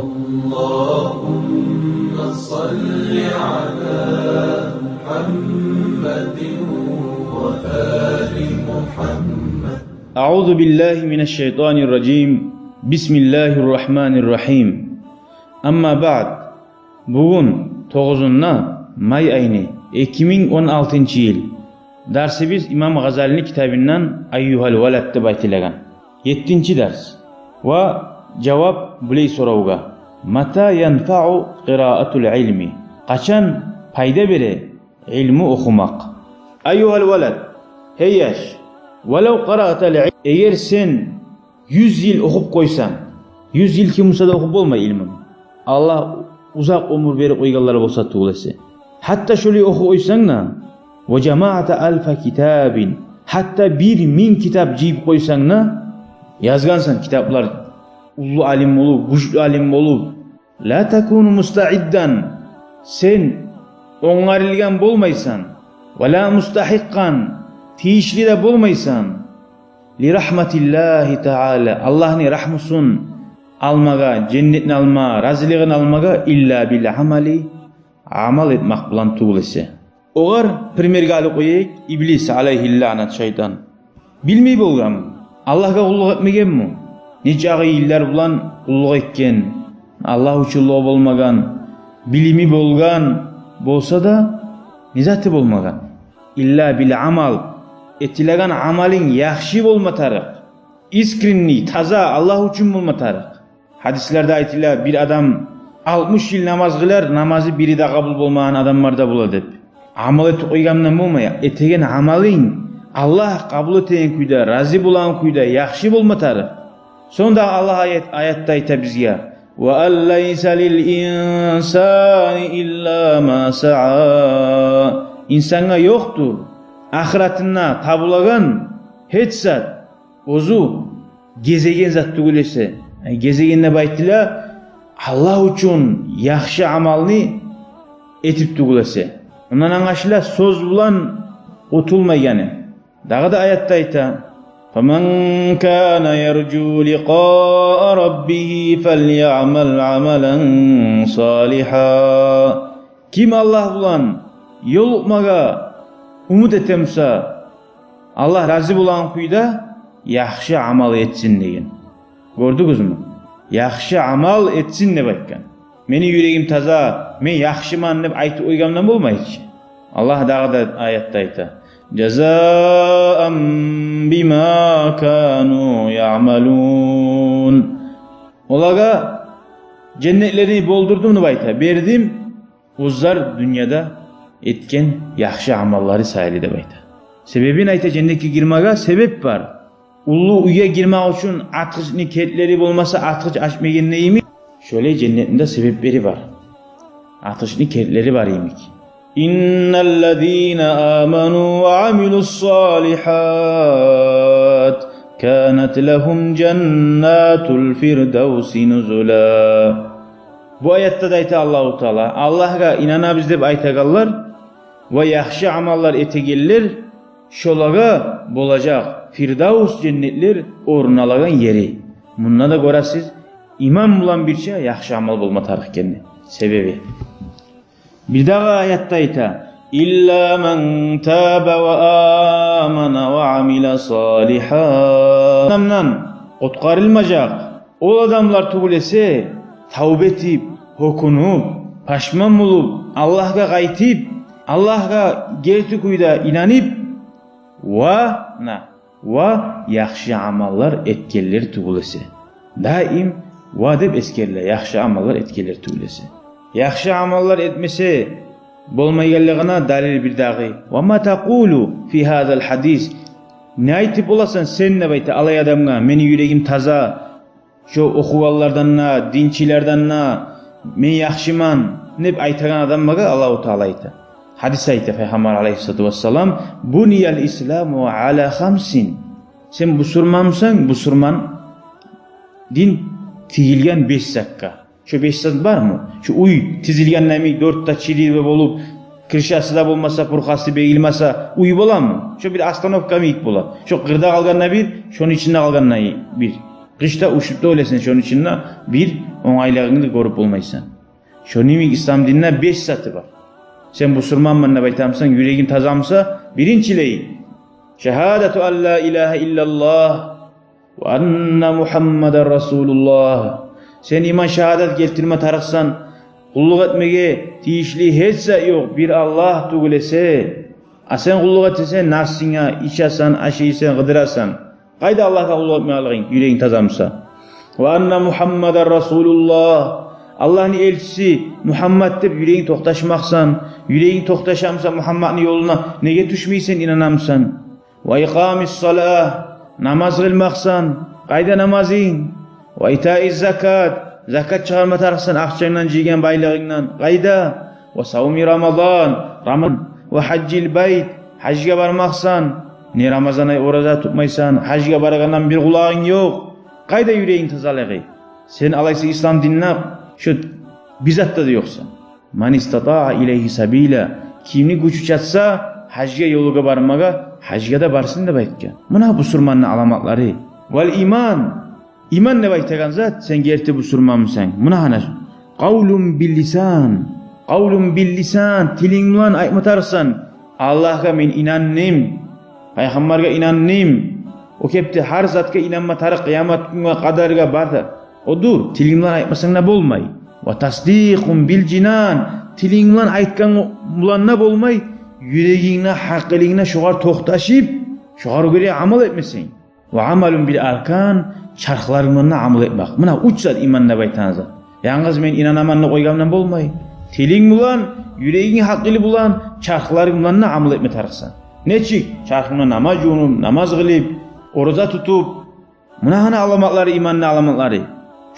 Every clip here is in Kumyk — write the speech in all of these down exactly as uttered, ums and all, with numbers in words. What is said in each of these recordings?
اللهم صل على محمد وآل محمد. أعوذ بالله من الشيطان الرجيم. بسم الله الرحمن الرحيم. أما بعد. Бугюн тогъузунда май айны, эки минг он алтынчы йыл. Дарсыбыз имам Гъазалини китабындан «Айюгьал валад» деп айтылагъан. Еттинчи дарс. Ва жавап булай соравгъа: متى ينفع قراءة العلم؟ Къачан пайда бере илму охумакъ? أيها الولد, гьей яш, ولو قرأت العلم, эгер сен юз йыл охуп къойсанг, юз йыл ким буса да охуп болмай илмуну, Аллагь узакъ оьмюр берип къойгъанлар буса тюгюл эсе. Гьатта шолай охуп къойсанг да, وجمعت ألف كتاب, гьатта бир минг китап жыйып къойсанг да, язгъансан китаплар, уллу алим болуп, гючлю алим болуп, لا تكون مستعدا, сен онгарылгъан болмайсан, ولا مستحقا, тийишли де болмайсан, لرحمة الله تعالى, Аллагьны рагьмусун алмагъа, женнетни алма, разилигин алмагъа, إلا بالعمل, амал этмек булан тюгюл эсе. Огъар примерге алып къояйыкъ, иблис, алайгьи лаънат, шайтан. Билмей болгъанмы? Аллагьгъа къуллукъ этмегенми? Нечакъы йыллар булан къуллукъ этген, Аллагь учунлугъу болмагъан, билими болгъан болса да, не заты болмагъан. إلا بالعمل, этилеген амалынг яхшы болма тарыкъ. Искренний, таза, Аллагь учун болма тарыкъ. Гьадислерде айтыла, бир адам алтмыш йыл намаз къылар, намазы бири де къабул болмагъан адамлар да бола деп. Амал этип къойгъандан болмай, этеген амалынг Аллагь къабул этеген кюйде, рази болагъан кюйде, яхшы болма тарыкъ. Сонг да Аллагь аят, аятда айта бизге: وأن ليس للإنسان إلا ما سعى. Инсангъа ёкъдур ахыратында табулагъан гьеч зат, оьзю гезеген зат тюгюл эсе. Гезеген деп айтыла, Аллагь учун яхшы амалны этип тюгюл эсе. Ондан англашыла, сёз булан къутулмайгъаны. Дагъы да аятда айта: فمن كان يرجو لقاء ربه فليعمل عملا صالحا. Ким Аллагь булан ёлукъмагъа умут эте буса, Аллагь рази болагъан кюйде, яхшы амал этсин деген. Гёрдюгюзмю? Яхшы амал этсин деп айтгъан. Мени юрегим таза, мен яхшыман деп айтып къойгъандан болмай чы. Аллагь дагъы да аятда айта: جزاء بما كانوا يعملون. Олагъа женнетлени болдурдум деп айта, бердим, оьзлер дюньяда этген яхшы амаллары саялы деп айта. Себебин айта, женнетге гирмеге себеп бар. Уллу уьйге гирмек учун ачгъычны килитлери болмаса, ачгъыч ачмайгъан йимик, шолай женнетни де себеплери бар. Ачгъычны килитлери бар йимик. إن الذين آمنوا وعملوا الصالحات كانت لهم جنات الفردوس نزلا. Бу аятда да айта Аллагьу Таала, Аллагьгъа инанабыз деп айтагъанлар ва яхшы амаллар этегенлер, шолагъа болажакъ Фирдавс женнетлер орун алагъан ери. Мунда да гёресиз, иман булан бирче яхшы амал болма тарыкъ экенни себеби. Бирдагъы аятда айта: إلا من تاب وآمن وعمل صالحا. Адамдан къутгъарылмажакъ ол адамлар тюгюл эсе, тавба этип, гьёкюнюп, пашман болуп, Аллагьгъа къайтып, Аллагьгъа герти кюйде инанып, ва на, ва яхшы амаллар этгенлер тюгюл эсе. Даим ва деп эсгериле, яхшы амаллар этгенлер тюгюл эсе. Яхшы амаллар этмесе болмайгъанлыгъына далил бирдагъы. وما تقول في هذا الحديث. Не айтып боласан сен деп айта алай адамгъа, мени юрегим таза, шо охугъанлардан да, динчилерден да, мен яхшыман деп айтагъан адамгъа Аллагьу Таала айта. Гьадис айта Пайхаммар алайгьиссалату вассалам: بني الإسلام على خمس. Сен бусурманмысан, бусурман дин тигилген беш затгъа. Шо беш зат бармы? Шо уьй тизилген йимик, дёрт де чирве болуп, крышасы да болмаса, пурхасы бегилмесе, уьй боламы? Шо бир остановка йимик бола. Шо къырда къалгъанда бир, шону ичинде къалгъанда бир. Къышда уьшюп де оьлесен, шону ичинде бир онгайлыгъынгны гёрюп болмайсан. Шону йимик ислам динде беш заты бар. Сен бусурманман деп айтамысан, юрегинг тазамыса, биринчилей, шагьадату ан ла илагьа иллаллагь ва анна Мугьаммадан расулуллагь. Сен иман шагьадат гелтирме тарыкъсан, къуллукъ этмеге тийишли гьеч зат ёкъ бир Аллагь тюгюл эсе. А сен къуллукъ этесен нафсынга, ичесен, ашайсан, къыдырасан. Къайда Аллагьгъа къуллукъ этмеклигинг, юрегинг тазамыса? Ва анна Мугьаммадан расулуллагь. Аллагьны элчиси Мугьаммат деп юрегинг токъташмакъсан, юрегинг токъташамыса Мугьамматны ёлуна, неге тюшмейсен, инанамысан? Ва икъамиссалагь, намаз къылмакъсан. Къайда намазынг? Ва итаиззакат, закат чыгъарма тарыкъсан акъчангдан, жыйгъан байлыгъынгдан. Къайда? Ва савми Рамадан, Рамадан. Ва гьажжил байт, гьажгъа бармакъсан. Не Рамазан ай ораза тутмайсан, гьажгъа барагъандан бир къулагъынг ёкъ. Къайда юрегинг тазалыгъы? Сен алайса ислам динде шо бир затда да ёкъсан. Ман истатаа илайгьи сабила, кимни гючю чатса гьажгъа ёлугъа бармагъа, гьажгъа да барсын деп айтгъан. Муна бусурманны аламатлары. Вал иман, иман деп айтагъан зат, сен герти бусурманмысан? Муна гьана, къавлун бил лисан, къавлун бил лисан, тилинг булан айтма тарыкъсан: Аллагьгъа мен инандым, пайхаммаргъа инандым. О кепде гьар затгъа инанма тарыкъ, къыямат гюнге, къадаргъа, бар да. О дюр, тилинг булан айтмасанг да болмай. Ва тасдикъун бил жанан, тилинг булан айтгъан булан да болмай, юрегингде, гьакъылынгда шогъар токъташып, шогъар гёре амал этмесенг. Ва амалун бил аркан, чархларынг булан да амал этмек. Муна уьч зат иман деп айтагъан зат. Янгыз мен инанаман деп къойгъандан болмай. Тилинг булан, юрегинг, гьакъылынг булан, чархларынг булан да амал этме тарыкъсан. Нечик? Чархынг булан намаз жувунуп, намаз къылып, ораза тутуп. Муна гьана аламатлары, иманны аламатлары.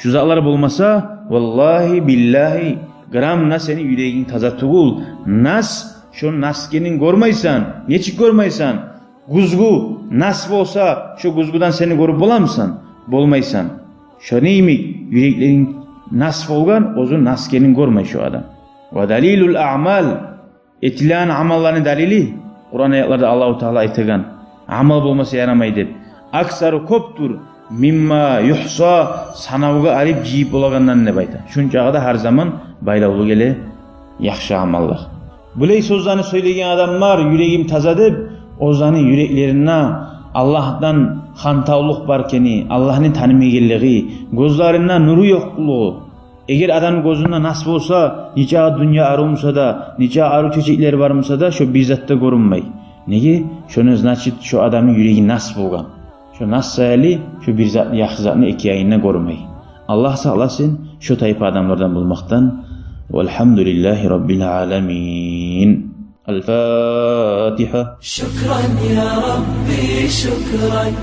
Шу затлар болмаса, валлагьи, биллагьи, грамм да сени юрегинг таза тюгюл. Нас, шо нас экенин гёрмейсен. Нечик гёрмейсен? Гюзгю нас болса, шо гюзгюден сени гёрюп боламысан? Болмайсан. Шону йимик юреклеринг нас болгъан, оьзю нас экенин гёрмей шо адам. Ва далилул аъмал, этилген амалланы далили, Къуран аятларда Аллагьу Таала айтагъан, амал болмаса ярамай деп. Аксару, кёпдюр, мимма югьса, санавгъа алып жыйып болагъандан деп айта. Шунчагъа да гьар заман байлавлу геле яхшы амаллар. Булай сёзлени сёйлейген адамлар, юрегим таза деп, оьзлени юреклеринде Аллагьдан хантавлукъ бар экени, Аллагьны танымайгъанлыгъы, гёзлеринде нуру ёкълугъу. Эгер адамны гёзюнде нас болса, нечакъы дюнья арив буса да, нечакъы арив чечеклер бар буса да, шо бир зат да гёрюнмей. Неге? Шону, значит, шо адамны юреги нас болгъан. Шо нас саялы шо бир затны, яхшы затны эки янын да гёрмей. Аллагь сакъласын шо тайпа адамлардан болмакъдан. Валгьамдулиллагьи раббил аламин. Аль-Фатигьа. Шукран, я Рабби, шукран.